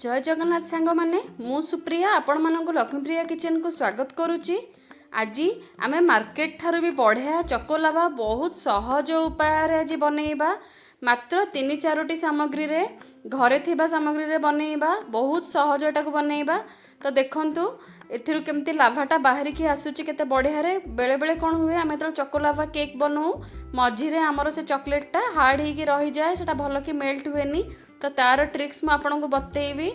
ଜୟ ଜଗନ୍ନାଥ ସାଙ୍ଗମାନେ, ମୁଁ ସୁପ୍ରିୟା ଆପଣମାନଙ୍କୁ ଲକ୍ଷ୍ମୀପ୍ରିୟା କିଚେନକୁ ସ୍ୱାଗତ କରୁଛି। ଆଜି ଆମେ ମାର୍କେଟ ଠାରୁ ବି ବଢ଼ିଆ ଚକୋଲାଭା ବହୁତ ସହଜ ଉପାୟରେ ଆଜି ବନେଇବା। ମାତ୍ର ତିନି ଚାରୋଟି ସାମଗ୍ରୀରେ, ଘରେ ଥିବା ସାମଗ୍ରୀରେ ବନେଇବା। ବହୁତ ସହଜ ଏଟାକୁ ବନେଇବା। ତ ଦେଖନ୍ତୁ, ଏଥିରୁ କେମିତି ଲାଭାଟା ବାହାରିକି ଆସୁଛି କେତେ ବଢ଼ିଆରେ। ବେଳେବେଳେ କ'ଣ ହୁଏ, ଆମେ ଯେତେବେଳେ ଚକୋଲାଭା କେକ୍ ବନଉ, ମଝିରେ ଆମର ସେ ଚକୋଲେଟଟା ହାର୍ଡ଼ ହେଇକି ରହିଯାଏ, ସେଟା ଭଲକି ମେଲ୍ଟ ହୁଏନି। ତ ତାର ଟ୍ରିକ୍ସ ମୁଁ ଆପଣଙ୍କୁ ବତେଇବି।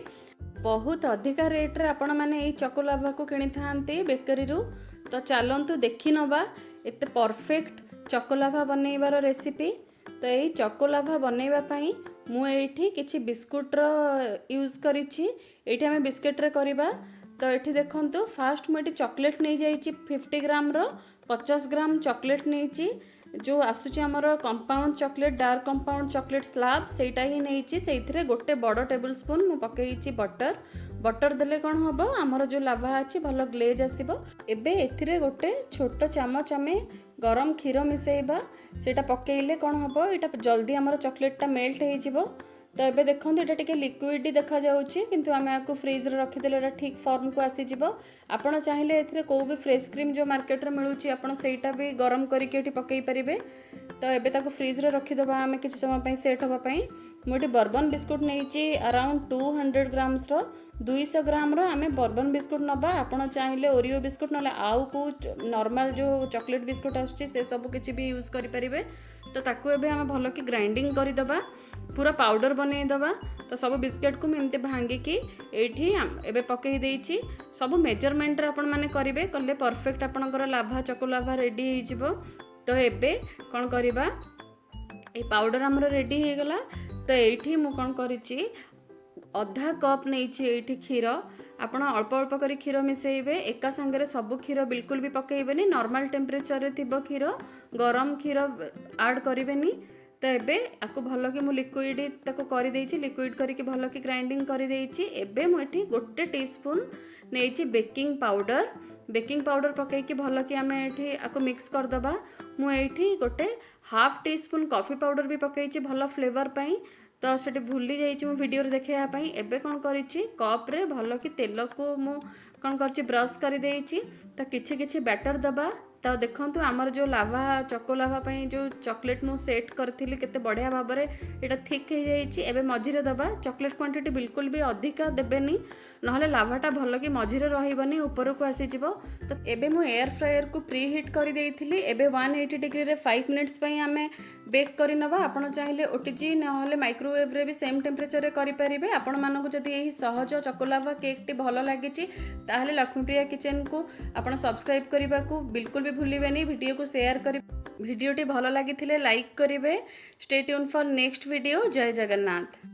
ବହୁତ ଅଧିକା ରେଟ୍ରେ ଆପଣମାନେ ଏଇ ଚକୋଲାଭାକୁ କିଣିଥାନ୍ତି ବେକରୀରୁ। ତ ଚାଲନ୍ତୁ ଦେଖିନବା ଏତେ ପରଫେକ୍ଟ ଚକୋଲାଭା ବନେଇବାର ରେସିପି। ତ ଏଇ ଚକୋଲାଭା ବନେଇବା ପାଇଁ ମୁଁ ଏଇଠି କିଛି ବିସ୍କୁଟର ୟୁଜ୍ କରିଛି। ଏଇଠି ଆମେ ବିସ୍କୁଟରେ କରିବା। ତ ଏଠି ଦେଖନ୍ତୁ, ଫାଷ୍ଟ ମୁଁ ଏଠି ଚକୋଲେଟ୍ ନେଇଯାଇଛି 50 ଗ୍ରାମର। 50 ଗ୍ରାମ ଚକୋଲେଟ୍ ନେଇଛି। ଯେଉଁ ଆସୁଛି ଆମର compound chocolate, dark compound chocolate slab, ସେଇଟା ହିଁ ନେଇଛି। ସେଇଥିରେ ଗୋଟେ ବଡ଼ ଟେବୁଲ୍ ସ୍ପୁନ୍ ମୁଁ ପକେଇଛି ବଟର୍। ବଟର୍ ଦେଲେ କ'ଣ ହେବ? ଆମର ଯେଉଁ ଲାଭା ଅଛି, ଭଲ ଗ୍ଲେଜ୍ ଆସିବ। ଏବେ ଏଥିରେ ଗୋଟେ ଛୋଟ ଚାମଚ ଆମେ ଗରମ କ୍ଷୀର ମିଶାଇବା। ସେଇଟା ପକେଇଲେ କ'ଣ ହେବ? ଏଇଟା ଜଲ୍ଦି ଆମର ଚକୋଲେଟ୍ଟା ମେଲ୍ଟ ହେଇଯିବ। ତ ଏବେ ଦେଖନ୍ତୁ, ଏଇଟା ଟିକେ ଲିକ୍ୱିଡ଼ ଦେଖାଯାଉଛି, କିନ୍ତୁ ଆମେ ଆକୁ ଫ୍ରିଜ୍ରେ ରଖିଦେଲେ ଏଇଟା ଠିକ୍ ଫର୍ମକୁ ଆସିଯିବ। ଆପଣ ଚାହିଁଲେ ଏଥିରେ କେଉଁ ବି ଫ୍ରେଶ୍ କ୍ରିମ୍ ଯେଉଁ ମାର୍କେଟରେ ମିଳୁଛି, ଆପଣ ସେଇଟା ବି ଗରମ କରିକି ଏଠି ପକାଇ ପାରିବେ। ତ ଏବେ ତାକୁ ଫ୍ରିଜ୍ରେ ରଖିଦେବା ଆମେ କିଛି ସମୟ ପାଇଁ ସେଟ୍ ହେବା ପାଇଁ। ମୁଁ ଏଠି ବର୍ବନ ବିସ୍କୁଟ୍ ନେଇଛି ଆରାଉଣ୍ଡ 200 ଗ୍ରାମ୍ସର। 200 ଗ୍ରାମର ଆମେ ବର୍ବନ ବିସ୍କୁଟ୍ ନେବା। ଆପଣ ଚାହିଁଲେ ଓରିଓ ବିସ୍କୁଟ୍, ନହେଲେ ଆଉ କେଉଁ ନର୍ମାଲ ଯେଉଁ ଚକୋଲେଟ୍ ବିସ୍କୁଟ୍ ଆସୁଛି, ସେ ସବୁ କିଛି ବି ୟୁଜ୍ କରିପାରିବେ। ତ ତାକୁ ଏବେ ଆମେ ଭଲକି ଗ୍ରାଇଣ୍ଡିଙ୍ଗ କରିଦେବା, ପୁରା ପାଉଡ଼ର ବନେଇଦେବା। ତ ସବୁ ବିସ୍କୁଟ୍କୁ ମୁଁ ଏମିତି ଭାଙ୍ଗିକି ଏଇଠି ଏବେ ପକେଇ ଦେଇଛି। ସବୁ ମେଜରମେଣ୍ଟରେ ଆପଣମାନେ କରିବେ, କଲେ ପରଫେକ୍ଟ ଆପଣଙ୍କର ଲାଭା ଚକୋ ଲାଭା ରେଡ଼ି ହେଇଯିବ। ତ ଏବେ କ'ଣ କରିବା? ଏଇ ପାଉଡ଼ର ଆମର ରେଡ଼ି ହେଇଗଲା। ତ ଏଇଠି ମୁଁ କ'ଣ କରିଛି? ଅଧା କପ୍ ନେଇଛି ଏଇଠି କ୍ଷୀର। ଆପଣ ଅଳ୍ପ ଅଳ୍ପ କରି କ୍ଷୀର ମିଶାଇବେ। ଏକା ସାଙ୍ଗରେ ସବୁ କ୍ଷୀର ବିଲକୁଲ ବି ପକାଇବେନି। ନର୍ମାଲ ଟେମ୍ପରେଚରରେ ଥିବ କ୍ଷୀର, ଗରମ କ୍ଷୀର ଆଡ଼୍ କରିବେନି। ତ ଏବେ ଆକୁ ଭଲକି ମୁଁ ଲିକ୍ୱିଡ଼ ତାକୁ କରିଦେଇଛି। ଲିକ୍ୱିଡ଼ କରିକି ଭଲକି ଗ୍ରାଇଣ୍ଡିଙ୍ଗ କରିଦେଇଛି। ଏବେ ମୁଁ ଏଠି ଗୋଟେ ଟି ସ୍ପୁନ୍ ନେଇଛି ବେକିଂ ପାଉଡ଼ର। ବେକିଂ ପାଉଡ଼ର ପକାଇକି ଭଲକି ଆମେ ଏଠି ଆକୁ ମିକ୍ସ କରିଦେବା। ମୁଁ ଏଇଠି ଗୋଟେ ହାଫ୍ ଟି ସ୍ପୁନ୍ କଫି ପାଉଡ଼ର ବି ପକାଇଛି ଭଲ ଫ୍ଲେଭର ପାଇଁ। ତ ସେଠି ଭୁଲି ଯାଇଛି ମୁଁ ଭିଡ଼ିଓରେ ଦେଖାଇବା ପାଇଁ। ଏବେ କ'ଣ କରିଛି? କପ୍ରେ ଭଲକି ତେଲକୁ ମୁଁ କ'ଣ କରିଛି, ବ୍ରସ୍ କରିଦେଇଛି। ତ କିଛି କିଛି ବ୍ୟାଟର୍ ଦେବା। ତ ଦେଖନ୍ତୁ, ଆମର ଯେଉଁ ଲାଭା ଚକୋ ଲାଭା ପାଇଁ ଯେଉଁ ଚକୋଲେଟ୍ ମୁଁ ସେଟ୍ କରିଥିଲି, କେତେ ବଢ଼ିଆ ଭାବରେ ଏଇଟା ଥିକ୍ ହେଇଯାଇଛି। ଏବେ ମଝିରେ ଦେବା। ଚକୋଲେଟ୍ କ୍ୱାଣ୍ଟିଟି ବିଲକୁଲ ବି ଅଧିକା ଦେବେନି, ନହେଲେ ଲାଭାଟା ଭଲକି ମଝିରେ ରହିବନି, ଉପରକୁ ଆସିଯିବ। ତ ଏବେ ମୁଁ ଏୟାର ଫ୍ରାୟରକୁ ପ୍ରି ହିଟ୍ କରିଦେଇଥିଲି। ଏବେ 180 ଡିଗ୍ରୀରେ 5 ମିନିଟ୍ସ ପାଇଁ ଆମେ ବେକ୍ କରିନେବା। ଆପଣ ଚାହିଁଲେ ଓଟିଜି ନହେଲେ ମାଇକ୍ରୋୱେଭ୍ରେ ବି ସେମ୍ ଟେମ୍ପରେଚରରେ କରିପାରିବେ। ଆପଣମାନଙ୍କୁ ଯଦି ଏହି ସହଜ ଚକୋଲାଭା କେକ୍ଟି ଭଲ ଲାଗିଛି, ତାହେଲେ ଲକ୍ଷ୍ମୀପ୍ରିୟା କିଚେନକୁ ଆପଣ ସବସ୍କ୍ରାଇବ୍ କରିବାକୁ ବିଲକୁଲ ବି ଭୁଲିବେନି। ଭିଡ଼ିଓକୁ ସେୟାର କରି, ଭିଡ଼ିଓଟି ଭଲ ଲାଗିଥିଲେ ଲାଇକ୍ କରିବେ। Stay tune for next video. Jay Jagannath.